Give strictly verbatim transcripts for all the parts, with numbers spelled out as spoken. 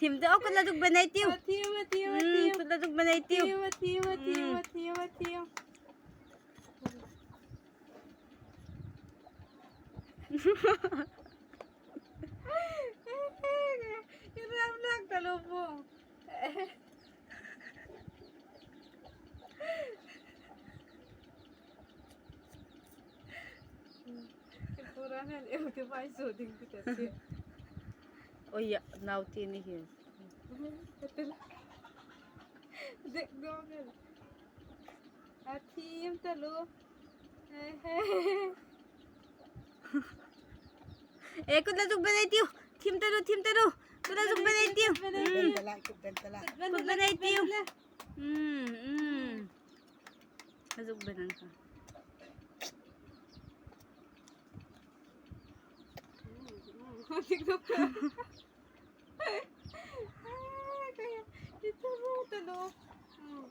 Thiem ta, o, kut la zuk ben ei tiu. A thiem, a thiem, a Hmm, thiem. Kut la zuk ben ei tiu. Thiem, a thiem, a thiem, Hmm. a thiem, a thiem. I ram lak ta lo bung. Pura nan eu ti vai zo ding ti ta si. Oi ya, nau ti ni hi. Dek dong el. A thiem ta lo. He, he. E, kut la zuk ben ei tiu. Thiem ta lo, thiem ta lo. Kut la zuk ben ei tiu. Kut ben ei tiu. Hmm. Kut ben ei tiu. Kut ben ei tiu. Hmm, hmm. A zuk ben ang kha. Hmm, hmm. Ai, kaya, ito mo, talo. Hmm.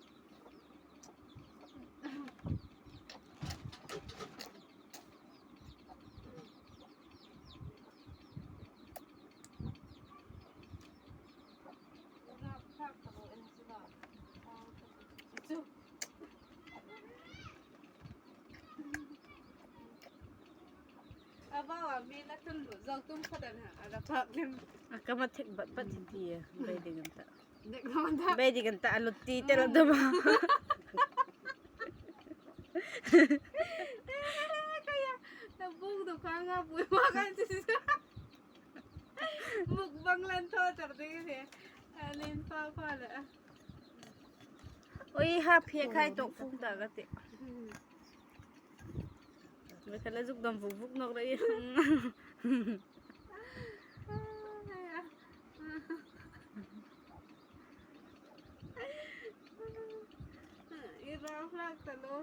A bawa mi la tun lu, zau tum khadan ha, a la phak lem. A kama thek bat bat hi ti e, bai ding an ta. Dek lo an ta. Bai ding an ta, a lut ti te la dum. Kaya, na bung do ka nga bui ma kan si. Mukbang lan tho char ding he. A len pa pa la. Oi, ha phe khai tok phung ta ka ti. Mai khala zuk dam vuk vuk nawk rei. I ram lak ta lo.